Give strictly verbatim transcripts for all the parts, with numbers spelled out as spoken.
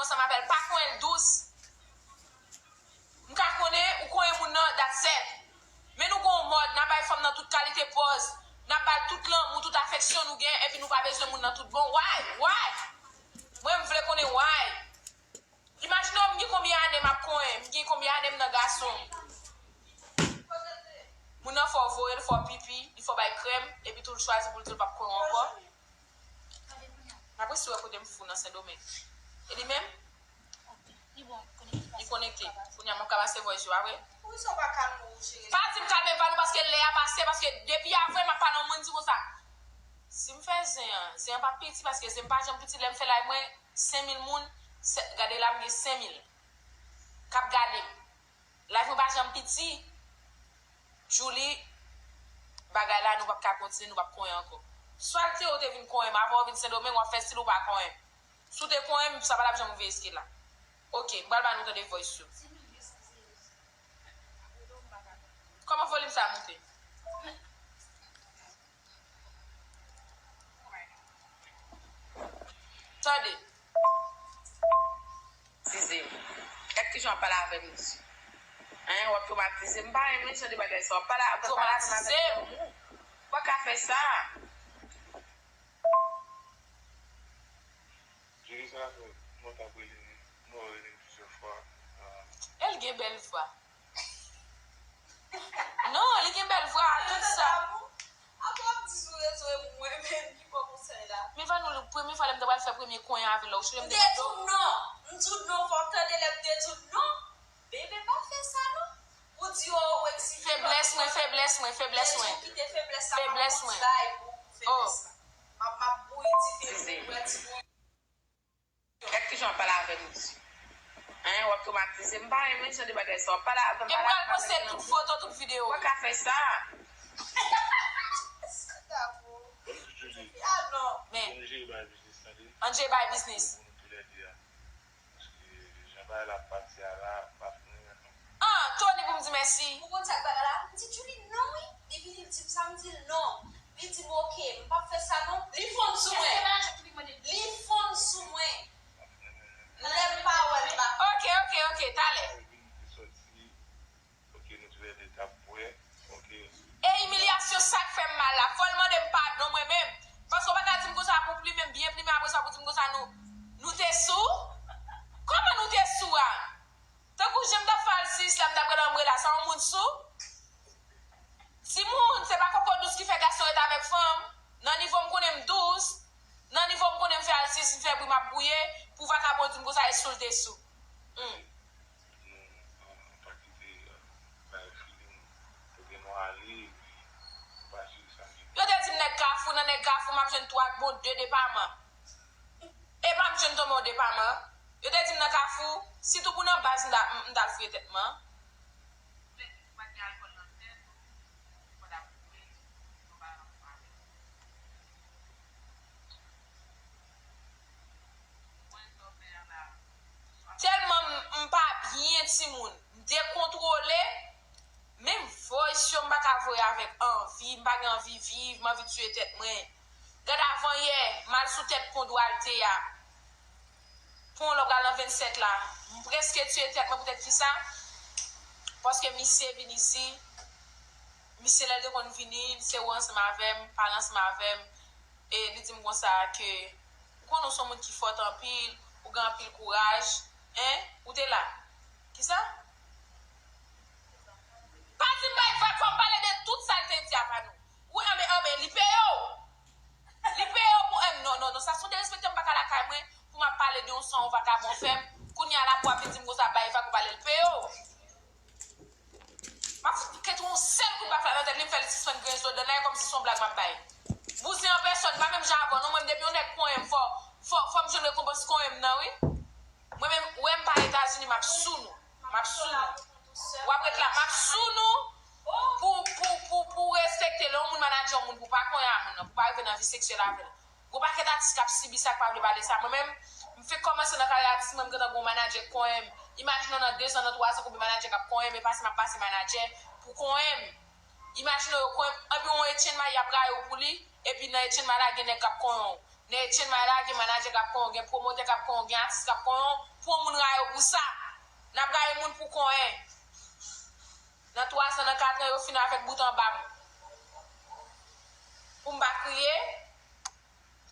ansanm avè l, pa konyen l dous. M ka konnen ou konyen moun nan, that's it. Men nou gon mòd, n ap bay fanm nan tout kalite pòz, n ap ba l tout lanmou, tout afeksyon nou gen, epi nou pa bezwen moun nan tout bon. Why? Why? Mwen, m vle konnen why. Imajine w, m gen konbyen ane m ap konyen, m gen konbyen ane m nan gason. Moun nan fè w voye, l fè w pipi, li fè w bay krèm, epi tou l chwazi pou l di l p ap konyen w ankò. M ap resi wè kote m fou nan Sendomeng. E li menm? Li konekte. Kounye a m ap ka pase voice yo, pa vre? Pa di m kalme pa nou, paske lè a pase, paske depi avan m ap pale yon moun di konsa. Si m fè zen an, zen an p ap piti, paske zen m pa janm piti, lè m fè live mwen, senk mil moun, se, gade la m gen senk mil k ap gade m. Live mwen pa janm piti. Julie, bagay la nou p ap ka kontinye, nou p ap konyen ankò. Swalte ou te vin konyen m, avan ou vin Sendomeng, w ap fè stil ou pa konyen m. Si w te konyen m, sa pa t ap janm rive jiske la. Ok, m pral ba nou tande voice yo. Kòman volim sa moute? Tande. Tizé m. Gad kijan w ap pale avè m isi. Hein, w ap twomatize m. M pa renmen jan de bagay sa. W ap pale avè m avèk lanmou. Ou pa ka fè sa. Juli sa fè mwen t ap rele m, mwen rele m plizyè fwa. Ah. El gen bèl vwa. Non, li gen bèl vwa, tout sa. Apa w ap di sou rezo e mwen menm ki pran konsèy la? Men Vanou, premye fwa lè m te pral fè premye konyen avè l la, ou sonje m te di w non. M di w non, fò w tande lè m te di w non. Bebe, pa fè sa non. Ou di, oh, ou eksite. Feblès mwen, feblès mwen, feblès mwen. Feblès mwen. Feblès mwen. M ap, m ap bouyi dife pou mwen ti bouyi. Gad kijan w ap pale avè m isi. Hein, w ap twomatize m. M pa renmen jan de bagay sa. W ap pale avè m, pale avè m avèk lanmou. E m pral poste tout foto, tout videyo. Ou pa ka fè sa. Men, ann jere bay biznis. Paske jan bagay la ap pati a la, m pa fin renmen non. Ah, Tony pou m di mèsi. Ou konn sa k bagay la? M di Julie non wi. Depi li di m sa, m di l non. Li di m, oke, m p ap fè sa non. Li fonn sou mwen. Li fonn sou mwen. Lè m pa wè l, m pa. Oke, oke, oke, talè. Oke, nou toulède t ap bwè. Oke. E imilyasyon sa k fè m mal la. Fò l mande m padon mwen menm. Paske w pa ka di m konsa pou plimen m, byen plimen, apre sa pou di m konsa nou, nou te sou? Kòman nou te sou a? Tankou jan m t ap fè alsis la, m t ap gade anbrela, sa yon moun sou? Timoun, se pa koko dous ki fè gason ret avèk fanm. Nan nivo m konnen m dous, nan nivo m konnen m fè alsis, m fè bri, m ap bouye, pou vakabon di m konsa e sou l te sou. Hmm. Nou, an, an pa kite, an, bay feeling, kote nou ale, epi nou pa swiv sa ki bon. Yo te di m nèg Kafou, nan nèg Kafou, m ap jwenn twa, bon, de depaman. E pa m jwenn tonbe yon depaman. Yo te di m nan Kafou, sitou pou nan baz m ta, m, m t al fouye tèt mwen. Tèlman m, m pa byen, timoun. M dekontwole. Menm voice yo, m pa ka voye avèk anvi. M pa gen anvi viv. M anvi tiye tèt mwen. Gad avan yè, m al sou tèt pon Dwalte a. Pon lè w pral nan vennsèt la. M prèske tiye tèt mwen poutèt kisa? Paske misye vin isi. Misye lè l te konn vini, l se ou ansanm avè m, pale ansanm avè m. E li di m konsa ke ou konnen w se yon moun ki fòt anpil, ou gen anpil kouraj. Hein? Ou te la? Kisa? Pa di m bay vag, fò m pale de tout sa l te di a Vanou. Wi, anben, anben, li peye w. Li peye w pou, eh, non, non, non, sa se yon derespekte, m pa ka lakay mwen, pou m ap pale de yon sa yon vakabon fè m. Kounye a la pou w ap vin di m konsa, bay vag, ou pale, l peye w. M ap fout kèt yon sèl kout bafla nan tèt li, m fè l sispann griyen zo dan l la, e kòmsi se yon blag m ap bay. Bouzen an pèsòn, pa menm jan avè w non, mwen menm depi yon nèg konyen m, fò, fò, fò m jwenn rekonpans konyen m nan, wi. Mwen menm, ou wè m pa Etazini, m ap sou nou. M ap sou nou. W ap ret la, m ap sou nou pou, pou, pou, pou respekte lè yon moun manadjè yon moun, pou pa konyen a moun nan, pou pa rive nan vi seksyèl avè l. Gon pakèt atis k ap sibi sa, k pa vle pale sa. Mwen menm, m fenk kòmanse nan karyè atis mwen, m gentan gon manadjè k konyen m. Imajine w nan dezan, nan twazan, konbyen manadjè k ap konyen m, e pase m ap pase manadjè pou konyen m. Imajine w yo konyen m, anpi yon Etienne Marie ap rayi w pou li, epi nan Etienne Marie la gen nèg k ap konyen w. Nan Etienne Marie la gen manadjè k ap konyen w, gen pwomotè k ap konyen w, gen atis k ap konyen w, Bon moun rayi w pou sa. N ap rayi moun pou konyen. Nan twa zan, nan kat an, yo fin avèk bout anba m. Pou m pa kriye,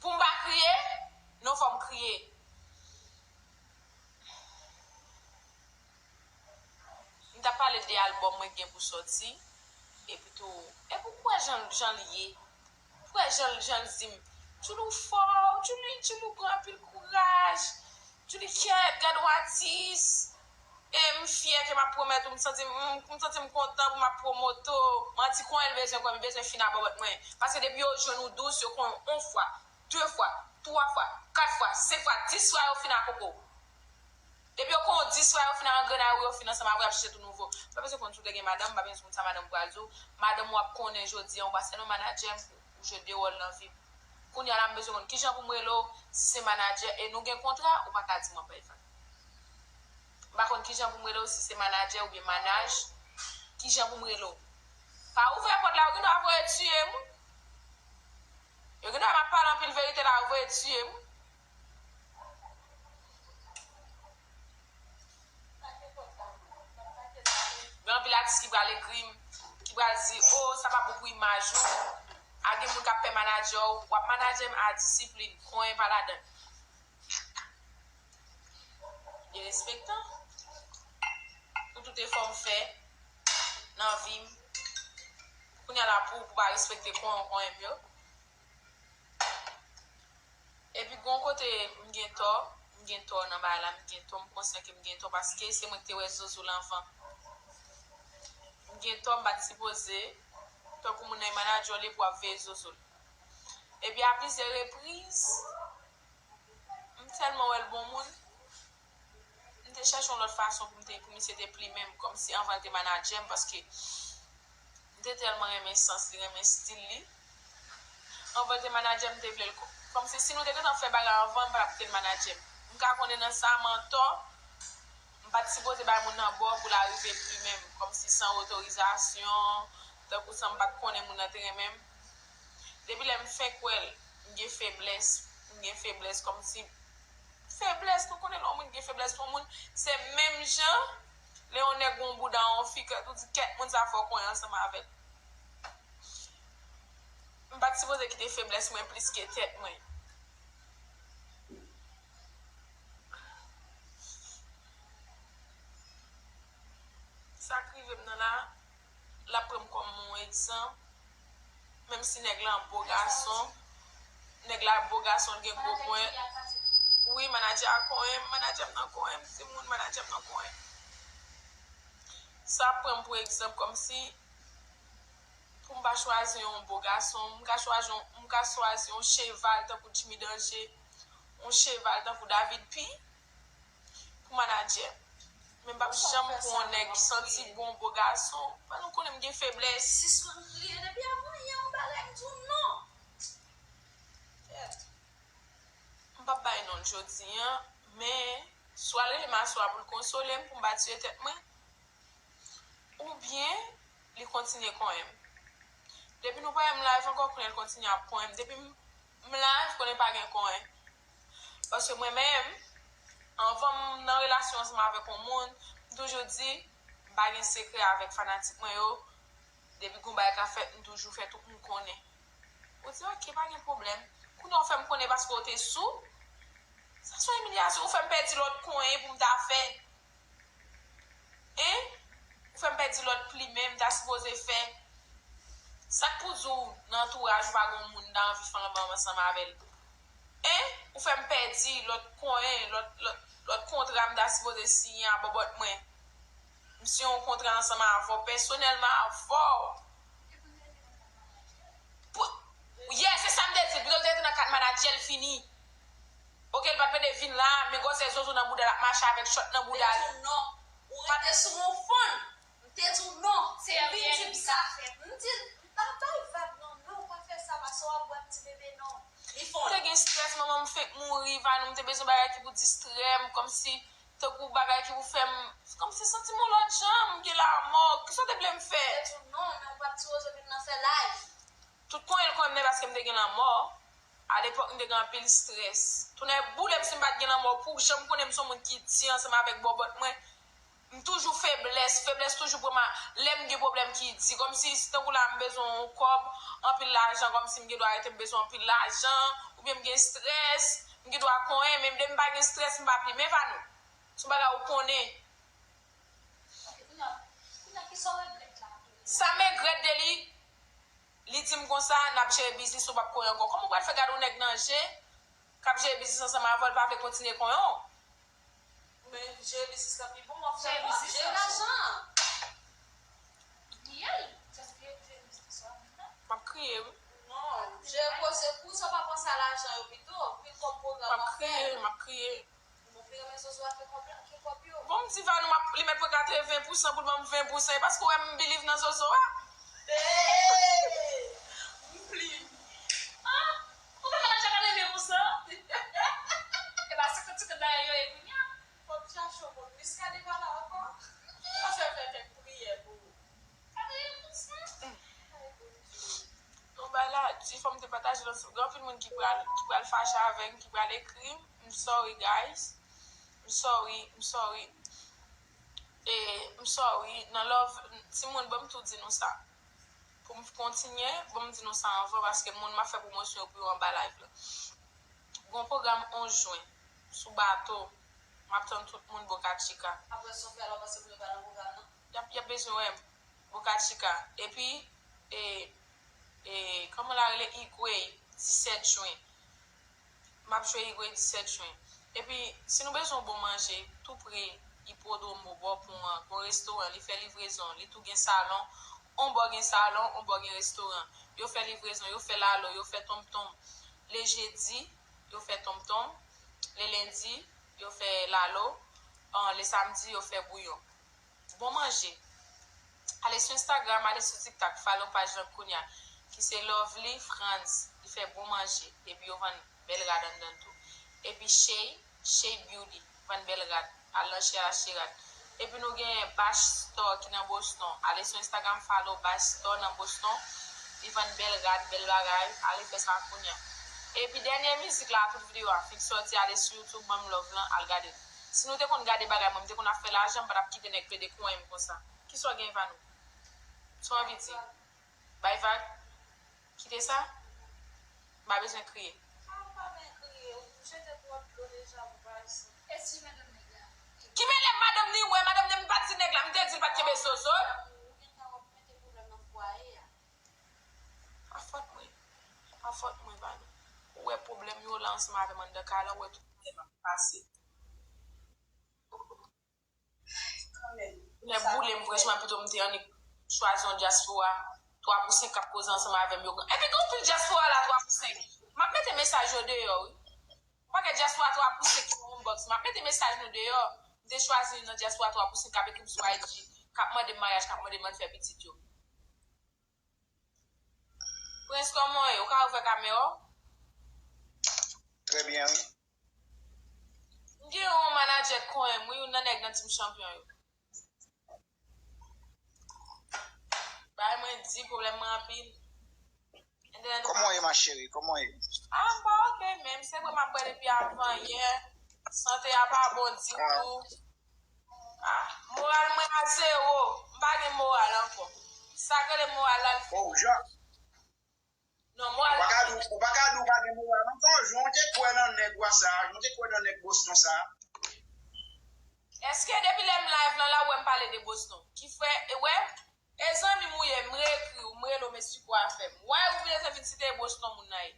pou m pa kriye, non, fò m kriye. M t ap pale de albòm mwen k gen pou sòti, epi tou, epi w kwè jan, jan l ye. Frè Jan, Jan di m, Djouly w fò, Djouly, Djouly w gen anpil kouraj. Djouly kèt, gad yon atis. E m fyè ke m ap pwomèt ou, m santi m, m santi m kontan pou m ap pwomote w. Manti konyen l bezwen kwè m, li bezwen fin abòbòt mwen. Paske depi yo jwenn ou dous, yo konn w yon fwa, de fwa, twa fwa, kat fwa, senk fwa, dis fwa yo fin akoko w. Depi yo konn w dis fwa, yo fin angrennen ou, yo fin ansanm avè w, y ap chèche tout nouvo. M pa bezwen konn si w te gen madanm, m pa bezwen konn sa madanm ou pral di w. Madanm ou ap konnen jodi a, ou pa sèlman manadjè m, ou jwe de wòl nan vi m. Kounye a la, m bezwen konn kijan pou m rele w, si se manadjè, e nou gen kontra, ou pa ka di m w ap bay vag. M pa konn kijan pou m rele w, si se manadjè oubyen manaj, kijan pou m rele w. Pa ouvè pòt la, yo gen dwa voye tiye m. Yo gen dwa m ap pale anpil verite la, yo voye tiye m. Gen anpil atis ki pral ekri m, ki pral di, "O, sa pa bon pou imaj ou." A gen moun k ap pè manadjè w, w ap manadjè m a disiplin, konyen pa ladan l. Derespektan pou tout efò m fè nan vi m. Kounye a la pou, pou pa respekte konyen, konyen m yo. Epi gon kote m gen tò, m gen tò nan bagay la, m gen tò, m konsyan ke m gen tò paske se mwen ki te wè Zozo l anvan. M gen tò, m pa t sipoze, tankou moun nan e manadjè w li pou ap veye Zozo l. Epi a plizyè repriz, m tèlman wè l bon moun, m te chèche yon lòt fason pou m te, pou misye te plimen m, kòmsi anvan l te manadjè m, paske m te tèlman renmen sans li, renmen stil li. Anvan l te manadjè m, m te vle l ko-, kòmsi si nou te gentan fè bagay anvan, m pa t ap kite l manadjè m. M ka konnen nan sa, m antò, m pa t sipoze bay moun nan bò pou l arive plimen m, kòmsi san otorizasyon, tankou san m pa t konnen moun nan te renmen m. Depi lè m fenk wè l, m gen feblès, m gen feblès, kòmsi feblès, nou konnen lè yon moun gen feblès pou yon moun, se menm jan lè yon nèg gen yon bouda, yon fi, kèt, ou di, "Kèt, moun sa fò konyen ansanm avè l." M pa t sipoze kite feblès mwen plis ke tèt mwen. Sa k rive m nan la, l ap pran m kòm yon egzanp. Menm si nèg la bo gason, nèg la bo gason, l gen gwo pwen. Wi, manadjè a konyen m, manadjè m nan konyen m, timoun, manadjè m nan konyen m. Sa ap pran m pou egzanp, kòmsi pou m pa chwazi yon bo gason, m ka chwazi yon, m ka chwazi yon cheval tankou Jimmy Danger, yon cheval tankou David P. Pou manadjè. Men m p ap janm pran yon nèg ki santi bon, bo gason. Paske nou konnen m gen feblès. Sispann kriye depi avan yè yon bagay m di w non. Kèt. M p ap bay non l jodi a, men swa l rele m aswè a pou l konsole m, pou m pa tiye tèt mwen. Oubyen, li kontinye konyen m. Depi nou pa wè m live ankò, kounye a l kontinye ap konyen m. Depi m, m live, konnen pa gen konyen. Paske mwen menm, anvan m nan relasyon ansanm avèk yon moun, m toujou di, m pa gen sekrè avèk fanatik mwen yo. Depi gon bagay ka fèt, m toujou fè tout moun konnen. Ou di, "Ok, pa gen pwoblèm." Kounye a w fè m konnen paske w te sou. Sa se yon imilyasyon, ou fè m pèdi lòt konyen pou m ta fè. Hein? Ou fè m pèdi lòt plimen m ta sipoze fè. Sa k pou di w nan antouraj ou pa gen yon moun m ta anvi fè lanmou ansanm avè l? Hein? Ou fè m pèdi lòt konyen, lòt, lòt, lòt kontra m ta sipoze siyen a bòbòt mwen. M siyen yon kontra ansanm avè w, pèsonèlman avè w. Pou, yeah, se sa m te di l, pito l te rete nan kad manadjè l fini. Ok, l pa t mete vin la, men gwosè zozo nan bouda l ap mache avèk chòt nan bouda l. Te di w non. Ou rete sou yon fann. M te di w non. Se pitit sa. M di l, m pa bay vag non, men ou pa fè sa, paske w ap bwè m ti bebe non. Li fann. M te gen strès, manman m fenk mouri, Vanou, m te bezwen bagay ki pou distrè m, kòmsi, tankou bagay ki pou fè m, kòmsi santi m yon lòt jan, m gen lamò. Kisa w te vle m fè? M te di w non, men ou pa t sipoze vin nan fè live. Tout konyen l konyen m, men paske m te gen lanmò. Alepòk, m te gen anpil strès. Tonnè boule m si m pa t gen lanmò pou w janm konnen m se yon moun ki di ansanm avèk bòbòt mwen. M toujou feblès, feblès toujou pran m a, lè m gen pwoblèm ki di. Kòmsi, si tankou la m bezwen yon kòb, anpil lajan, kòmsi m gen dwa rete m bezwen anpil lajan, oubyen m gen strès, m gen dwa konyen, men depi m pa gen strès, m pa plimen, Vanou. Se yon bagay ou konnen. Sa m regrèt de li, li di m konsa, n ap jere biznis, ou p ap konyen ankò. Kòman ou pral fè gade yon nèg nan je, k ap jere biznis ansanm avè w, l pa vle kontinye konyen w? Men jere biznis la pi bon, w ap fè manje, lajan. M ap kriye, wi. Non, jere koze pou sa, w pa panse a lajan yo pito, pi kòb pwogram w ap fè. M ap kriye, m ap kriye. Bon, pi renmen Zozo a fè kòb la, fè kòb yo. Bon, m di Vanou, m ap, li mèt pran katreven pousan pou l ban m ven pousan. E paske w wè m believe nan Zozo a? Hey! M plim. Ah! Ou pa manje katreven pousan? E pa senkant senkant bagay yo ye kounye a. Fò m chache yon moun. Miskade pa la ankò? Fò fè fè kèk priyè pou ou. Katreven pousan? Ay, Bondye. Yon bagay la di, fò m te pataje l ansanm. Gen anpil moun ki pral, ki pral fache avè m, ki pral ekri m. M sorry, guys. M sorry, m sorry. E, m sorry. Nan love, timoun, ban m tou di nou sa. Pou m kontinye, ban m di nou sa anvan, paske moun m ap fè pwomosyon yo pou yo anba live la. Gon pwogram onz jen, sou bato, m ap tann tout moun Boca Chica. Apre sa w fè la, w panse moun yo pa nan pwogram nan? Y ap, y ap bezwen wè m. Boca Chica. Epi, e, e, kòman l a rele? Higüey, disèt jen. M ap jwe Higüey disèt jen. Epi, si nou bezwen yon bon manje, tou pre Ipodwòm Beauport an, gon restoran, li fè livrezon, li tou gen salon, on bò gen salon, on bò gen restoran. Yo fè livrezon, yo fè lalo, yo fè tonmtonm. Le jedi, yo fè tonmtonm. Le lendi, yo fè lalo. An, le samdi, yo fè bouyon. Bon manje. Ale sou Instagram, ale sou TikTok, follow paj lan kounye a, ki se Lovely Franz. Li fè bon manje. Epi yo vann bèl rad anndan l tou. Epi Shea, Shea Beauty, vann bèl rad. Al nan Shea achte rad. Epi nou gen Bash Store ki nan Boston. Ale sou Instagram, follow Bash Store nan Boston. Li vann bèl rad, bèl bagay. Ale fè sa kounye a. Epi dènye mizik la, tout videyo a fin sòti, ale sou YouTube, ban m love lan, al gade l. Si nou te konn gade bagay mwen, m te konn ap fè lajan, m pa t ap kite nèg plede konyen m konsa. Kisa w gen, Vanou? Sa w anvi di? Bay vag? Kite sa? M pa bezwen kriye. Ah, ou pa bezwen kriye. Ou jete twòp dlo deja pou bay sa. E si madanm nèg la? Ki mele m madanm li? Wè, madanm li, m pa t di nèg la, m te di l pa t kenbe zozo l. Ou gen tan w ap mete pwoblèm nan fwaye a. Pa fòt mwen. Pa fòt mwen, Vanou. Ou wè pwoblèm yo la ansanm avè m anndan kay la, ou wè tout kote m ap pase. Lè boule m, franchman, pito m te annik chwazi yon dyaspora twa pou senk k ap koze ansanm avè m yo. Epi gen anpil dyaspora la twa pou senk. M ap mete mesaj yo deyò, wi. Yon pakèt dyaspora twa pou senk ki nan inbox. M ap mete mesaj nou deyò. M te chwazi youn nan dyaspora twa pou senk k ap ekri m sou I G, k ap mande m maryaj, k ap mande m ann fè pitit yo. Prince, kòman w ye? Ou ka ouvè kamera w? Trè byen, wi. M gen yon manadjè k konyen m, wi, youn nan nèg nan Team Champion yo. Bay mwen di, pwoblèm mwen anpil. Kòman w ye, ma chérie? Kòman w ye? Ah, m pa oke menm. Se vre m ap bwè depi avan yè. Sante a pa bon ditou. Ah, moral mwen a zewo. M pa gen moral ankò. Sa k rele moral la, l fini. Oh, jan. Non, moral la fini. Ou pa ka di, ou pa ka di ou pa gen moral ankò. Jan w te kwè nan nèg wa sa, jan w te kwè nan nèg Boston sa. Èske depi lè m live lan la, ou wè m pale de Boston? Ki fè, e wè, e zanmi m ou ye, m reekri w, m rele w, m esplike w afè m. Why ou bezwen vin site e Boston moun nan ye?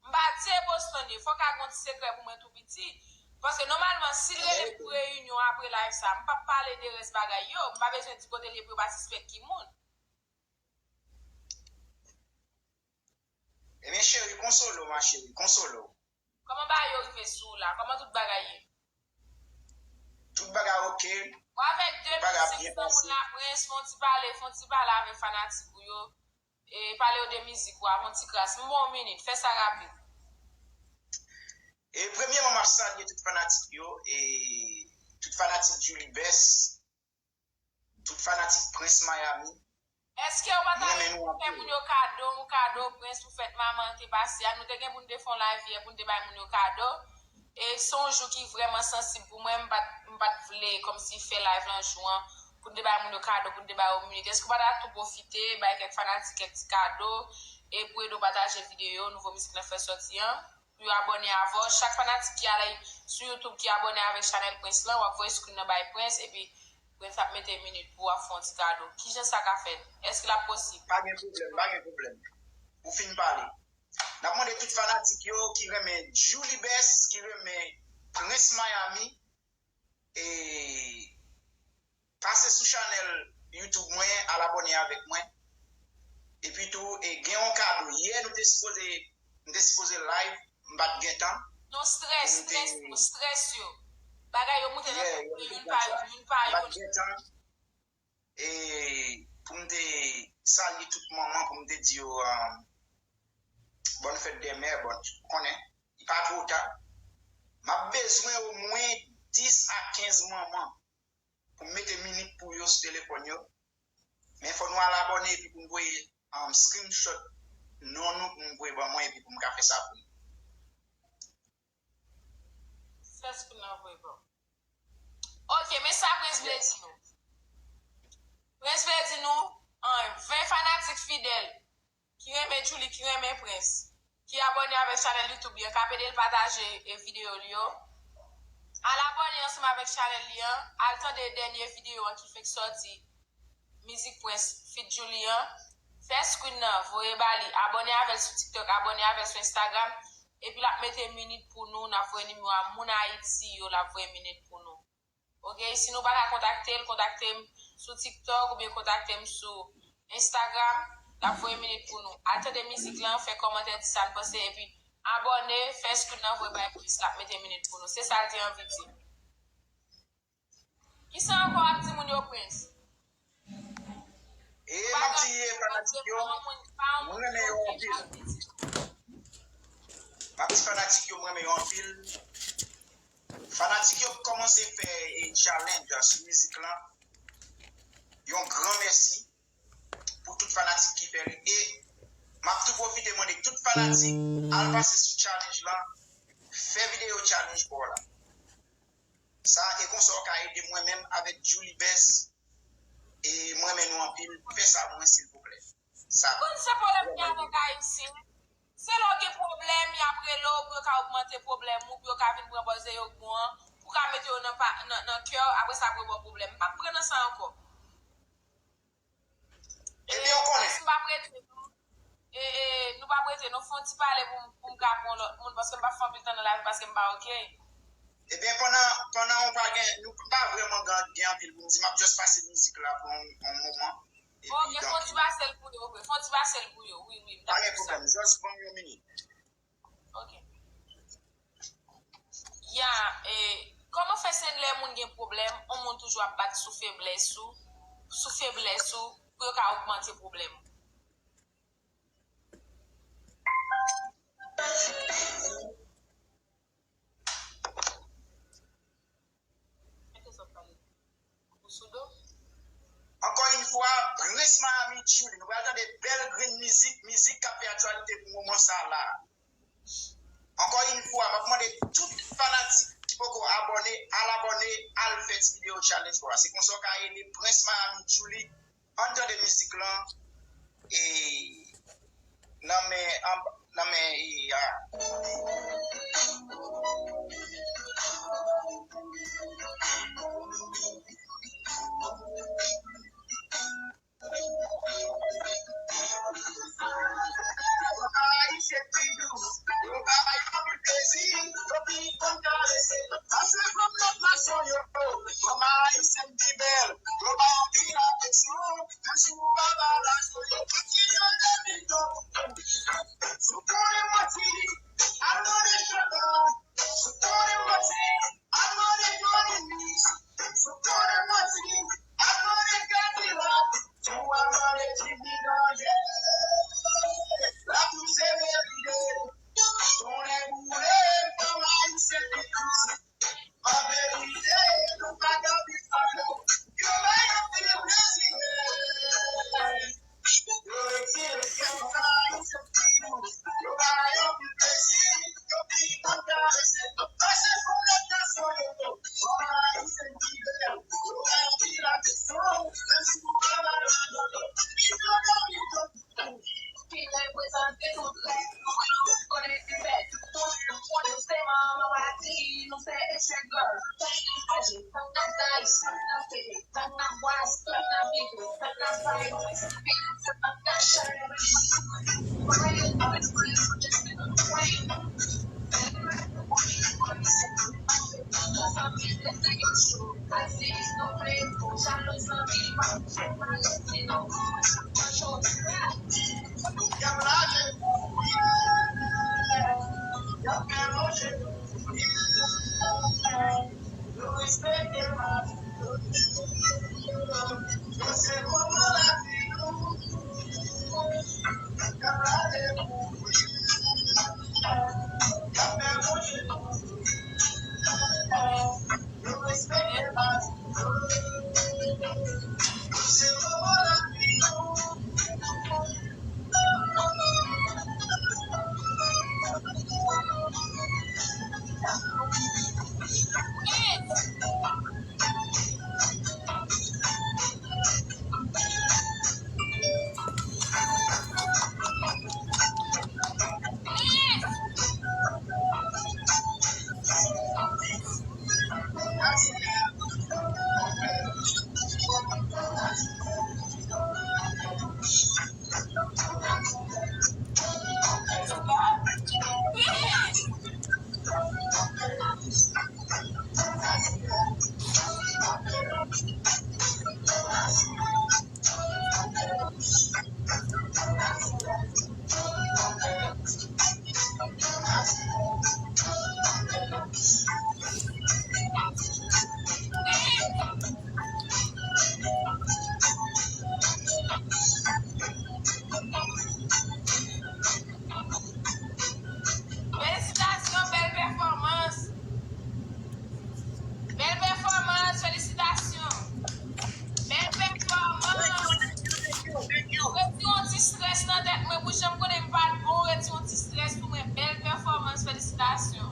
M pa di e Boston ye, fòk a gon ti sekrè pou mwen tou piti. Paske nòmalman, si l rele m pou reyinyon apre live sa, m p ap pale de rès bagay yo. M pa bezwen di kote l ye pou yo pa sispèk ki moun. Ebyen, cheri, konsole w, ma chérie, konsole w. Kòman bagay yo rive sou w la? Kòman tout bagay ye? Tout bagay oke. Ou avèk de mizik pou moun la, Prince, fè yon ti pale, fè yon ti pale avèk fanatik ou yo. E pale yo de mizik ou a, fè yon ti kras. M ba w yon minit, fè sa rapid. E premyèman, m ap salye tout fanatik yo, e tout fanatik Julie Best, tout fanatik Prince Miami, Èske w pa ta renmen fè moun yo kado, yon kado, Prince, pou fèt manman te pase a? Nou te gen pou n te fè yon live yè pou n te bay moun yo kado. E se yon jou ki vrèman sansib pou mwen. M pa t, m pa t vle kòmsi fè live lan jou an pou n te bay moun yo kado, pou n te ba yo minit. Èske w pa ta tou pwofite, bay kèk fanatik kèk ti kado, e pou ede w pataje videyo, nouvo mizik lan fè sòti an? Pou yo abòne avè w. Chak fanatik ki ale sou YouTube ki abòne avèk chanèl Prince lan, w ap voye screen nan bay Prince, epi Prince ap mete minit pou w ap fè yon ti kado. Kijan sa ka fèt? Èske l ap posib? Pa gen pwoblèm, pa gen pwoblèm. Ou fin pale. N ap mande tout fanatik yo ki renmen Djouly Best, ki renmen Prince Miami, e pase sou chanèl YouTube mwen, al abòne avèk mwen. Epi tou, e gen yon kado. Yè nou te sipoze, nou te sipoze live, m pa t gen tan. Non, strès, strès, strès yo. Bagay yo moute nan tèt mwen, youn pa youn, youn pa youn. M pa t gen tan. E pou m te salye tout manman, pou m te di yo, um, bonne fête des mères, bon, ou konnen, li pa twò ta. M ap bezwen omwen dis a kenz manman pou m mete minit pou yo sou telefòn yo. Men fò nou al abòne epi pou n voye, um, screenshot non nou pou n voye ban mwen epi pou m ka fè sa pou nou. Fè screen nan voye ban m. Ok, men sa Prince vle di nou. Prince vle di nou, an, ven fanatik fidèl ki renmen Djouly, ki renmen Prince, ki abòne avèk chanèl YouTube li an, k ap ede l pataje, e, videyo li yo. Al abòne ansanm avèk chanèl li an, al tande dènye videyo an ki fenk sòti, mizik Prince feat Djouly an. Fè screen nan, voye ba li, abòne avè l sou TikTok, abòne avè l sou Instagram, epi l ap mete minit pou nou, n ap voye nimewo a moun Ayiti yo, l ap voye minit pou nou. Ok, si nou pa ka kontakte l, kontakte m sou TikTok oubyen kontakte m sou Instagram, l ap voye minit pou nou. Al tande mizik lan, fè kòmantè, di sa n panse, epi abòne, fè screen nan, voye bay Prince, l ap mete minit pou nou. Se sa l te anvi di. Kisa ankò w ap di moun yo, Prince? E m ap di fanatik yo, mwen renmen yo anpil. M ap di fanatik yo, mwen renmen yo anpil. Fanatik yo kòmanse fè, e, challenge sou mizik lan. Yon gran mèsi pou tout fanatik ki fè li. E m ap tou pwofite mande tout fanatik al pase sou challenge lan, fè videyo challenge pa w la. Sa, e konsa w ka ede mwen menm avèk Djouly Best. E mwen renmen nou anpil. Fè sa pou mwen, silvouplè. Sa. Ou konn se pwoblèm ki avèk Ayisyen. Se lè w gen pwoblèm, y ap rele w pou yo ka ogmante pwoblèm ou, pou yo ka vin pran bòz de yo gou an, pou ka mete yo nan, nan, nan kè w, apre sa pou yo ba w pwoblèm. M p ap pran nan sa ankò. Ebyen, ou konnen. Prince, m p ap rete, non. E, e, nou p ap rete, non. Fè yon ti pale pou m, pou m ka pran lòt moun, paske m p ap fè anpil tan nan lavi, paske m pa oke. Ebyen, pandan, pandan ou pa gen, nou pa vrèman gen, gen anpil pou m di, m ap just pase mizik la pou yon, yon moman. Epi, oke, fè yon ti pase l pou yo, vre. Fè yon ti pase l pou yo, wi, wi, m t ap di sa. Pa gen pwoblèm, just ban m yon minit. Ok. Ya, e, kòman fè se lè moun gen pwoblèm, yon moun toujou ap bat sou feblès ou, sou feblès ou, pou yo ka ogmante pwoblèm ou? Mete zòt pale. Ankò yon fwa, Prince Miami Djouly. Nou pral tande bèl grenn mizik, mizik k ap fè aktyalite pou moman sa la. Ankò yon fwa, m ap mande tout fanatik ki poko abòne, al abòne, al fè ti videyo challenge pou la. Se konsa w ka ede Prince Miami Djouly. Ann tande mizik lan, e, nan men, anba, nan men, e, a. Ayisyen pi dous, yo bay anpil plezi, yo pi konn karese. Pase fanm lòt nasyon yo, fanm ayisyen pi bèl, yo bay anpil afeksyon. Toujou anba laj, yo pati yo de milyon. Si w konnen manti, al mande chata. Felisitasyon, bèl pèfòmans. Bèl pèfòmans, felisitasyon. Bèl pèfòmans. Retire yon ti strès nan tèt mwen pou jan m konnen m pa t bon. Retire yon ti strès pou mwen. Bèl pèfòmans, felisitasyon.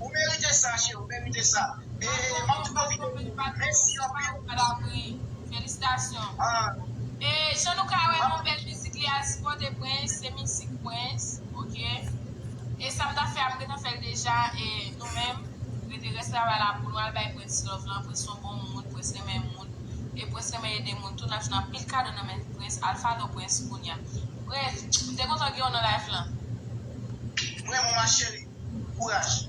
Ou merite sa, cheri, ou merite sa. E, m ap di nou, mèsi anpil. Felisitasyon. E, jan nou ka wè, yon bèl mizik li al sipòte Prince, se mizik Prince, oke? E sa m ta fè a, m gentan fè l deja, e nou menm, rete rès travay la pou nou al bay Prince love lan. Prince se yon bon moun, Prince renmen moun, e Prince renmen ede moun tou. N ap jwenn anpil kado nan men Prince. Al follow Prince kounye a. Prince, m te kontan gen w nan live lan. Mwen, mon ma chérie. Kouraj.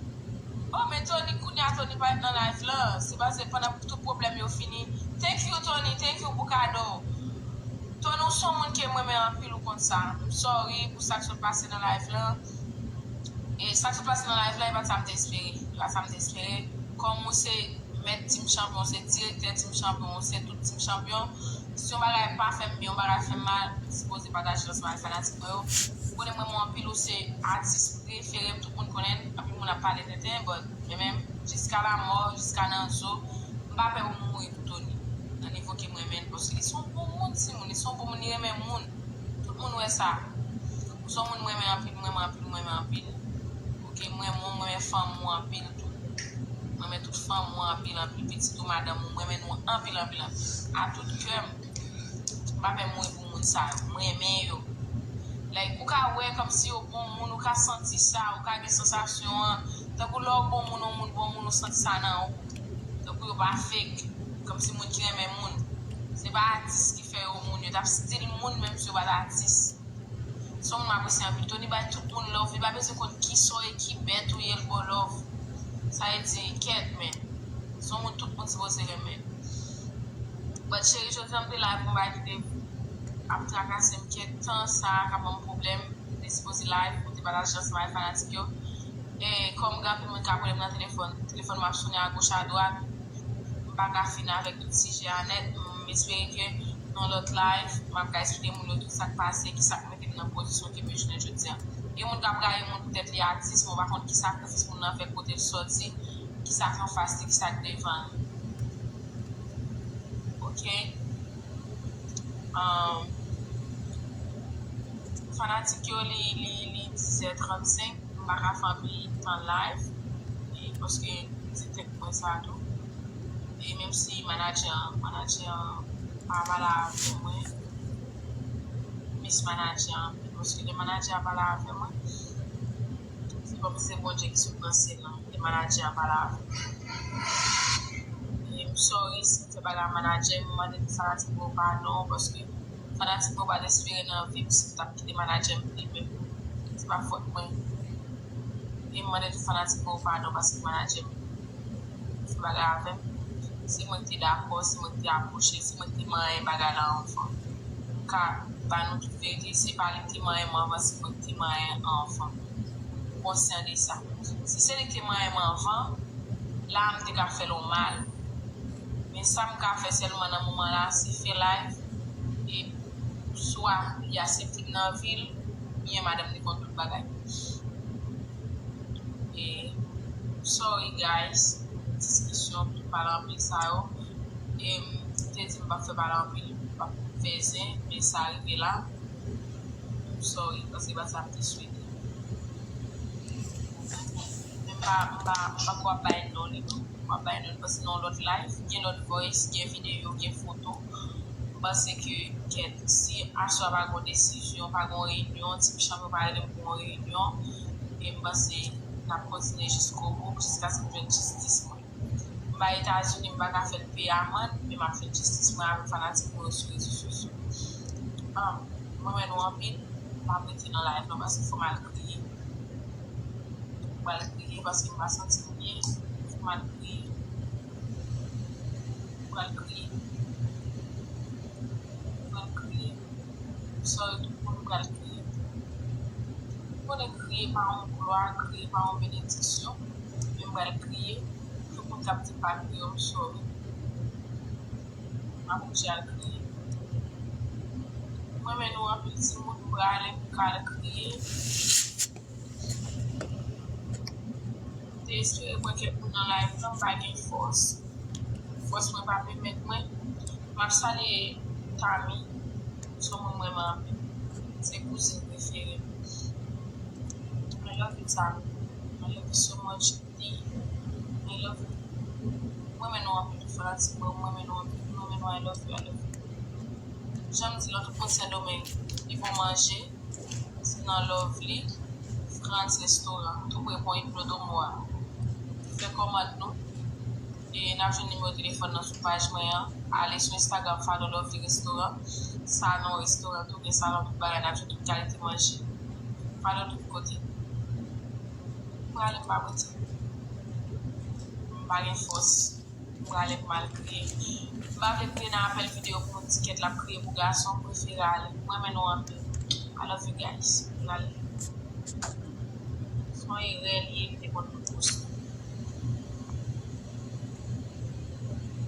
Oh, men Tony, kounye a Tony pa nan live lan. Se paske pandan tout pwoblèm yo fini. Thank you, Tony. Thank you pou kado. Tony, ou se yon moun ke m renmen anpil, ou konn sa. M sorry pou sa k sot pase nan live lan. E sa k sot pase nan live lan, e pa t sa m te espere. E pa t sa m te espere. Kòm ou se mèt Team Champion, ou se direktè Team Champion, ou se tout Team Champion. Si yon bagay pa fè m byen, yon bagay fè m mal, m sipoze pataje l ansanm ak fanatik mwen yo. Ou konnen m renmen w anpil, ou se atis prefere m, tout moun konnen l, anpil moun ap pale tenten, but mwen menm, jiska lamò, jiska nan zo, m pa pè pou m mouri pou Tony. Nan nivo ke m renmen l, paske li se yon bon moun, timoun, li se yon bon moun, li renmen moun. Tout moun wè sa. Ou se yon moun m renmen anpil, m renmen anpil, m renmen anpil. Oke, m renmen w, m renmen fanmi w anpil tou. M renmen tout fanmi w anpil, anpil pitit ou, madanm ou, m renmen nou anpil, anpil, anpil. A tout kè m. M pa pè mouri pou moun sa yo. M renmen yo. Like, ou ka wè kòmsi yo bon moun, ou ka santi sa, ou ka gen sansasyon an. Tankou lè w bon moun, yon moun bon moun, ou santi sa nan ou. Tankou yo pa fake. Kòmsi moun ki renmen moun. Se pa atis ki fè yo moun. Yo t ap still moun, menm si yo pa t atis. Se yon moun m apresye anpil. Tony bay tout moun love. Li pa bezwen konn kisa w ye, ki bèt ou ye, l ba w love. Sa vle di, kèt, men. Se yon moun tout moun sipoze renmen. But cheri, jodi a m te live, m pa kite ap trakase m kèt tan sa a, ka ban m pwoblèm. M te sipoze live pou m te pataje ansanm ak fanatik yo. E kòm gen anpil moun k ap rele m nan telefòn, telefòn m ap sonnen agoch adwat, m pa ka fin avèk tout sijè a nèt. M espere ke nan lòt live, m ap ka eksplike moun yo tout sa k pase, ki sa k mete m nan pozisyon ke m ye jounen jodi a. Gen moun k ap rayi moun poutèt li atis, men w pa konn ki sakrifis moun nan fè kote l sòti, ki sa k anfas li, ki sa k devan l. Oke? Um, fanatik yo, li, li, li dizè trannsenk. M pa ka fè anpil tan live, e paske m di tèt mwen sa tou. E menm si manadjè an, manadjè an pa pale avè mwen, miss manadjè an anpil, paske lè manadjè a pale avè mwen, se kòmsi se Bondye ki sot nan syèl lan, lè manadjè a pale avè mwen. E m sorry si m fè bagay a manadjè, m mande tout fanatik mwen yo padon, paske fanatik mwen yo pa t espere nan vi m si m t ap kite manadjè m li menm. Se pa fòt mwen. E m mande tout fanatik mwen yo padon paske manadjè m fè bagay avè m. Se mwen ki te dakò, se mwen ki te apwoche, se mwen ki te manyen bagay la anvan. M ka ba nou tout verite, se pa li ki te manyen m anvan, se mwen ki te manyen anvan. M konsyan de sa. Si se li ki te manyen m anvan, la a m te ka fè l yon mal. Men sa m ka fè sèlman nan moman la, se fè live. E swa li aksepte m nan vi l, oubyen madanm li konn tout bagay. E, sorry guys, diskisyon, tout pale anpil sa yo. E m te di m p ap fè pale anpil, m p ap fè zen, men sa rive la. Sorry, paske pa sa m te swete. Men m pa, m pa, m pa ko ap bay non li non. M ap bay non li paske nan yon lòt live, gen lòt voice, gen videyo, gen foto. M panse ke kèt, si aswè pa gen yon desizyon, pa gen yon reyinyon, Ti Pichanpe pa rele m pou yon reyinyon, e m panse n ap kontinye jiskobou, jiskaske m jwenn jistis mwen. M pa Etazini, m pa ka fè l peye amann, men m ap jwenn jistis mwen avèk fanatik mwen yo sou rezo sosyo. Ah, m renmen nou anpil, m ap rete nan live lan paske fò m al kriye. M pral kriye paske m pa santi m byen, fò m al kriye. M pral kriye. M pral kriye. Sorry tout moun, m pral kriye. M konnen kriye pa yon glwa, kriye pa yon benediksyon, men m pral kriye. Tout moun k ap di m pa kriye, m sorry. M ap oblije al kriye. M renmen nou anpil timoun, m prale, m ka al kriye. M te espere m wè kèk moun nan live lan, m pa gen fòs. Fòs mwen pa pèmèt mwen. M ap salye Tami, se yon moun m renmen anpil. Se kouzin prefere m. I love you, Tami. I love you so much, D. I love you. M renmen nou anpil, tout fanatik mwen, m renmen nou anpil, m renmen nou, I love you, I love you. Jan m di, lòt ou konn Sendomeng, li bon manje. Se nan Lovely Frantz Restaurant, tou pre pon Hippodomo a. Fè kòmand nou. E n ap jwenn nimewo telefòn nan sou paj mwen an. Ale sou Instagram, follow Lovely Restaurant. Sa nan restoran tou, gen salon, tout bagay, n ap jwenn tout kalite manje. Follow tout kote. M prale, m pa prete. M pa gen fòs. M prale, m al kriye. M pa vle kriye nan apèl videyo pou moun di kèt l ap kriye pou gason, m prefere ale. M renmen nou anpil. I love you guys. M prale. Se yon erè li ye, li te konn poste.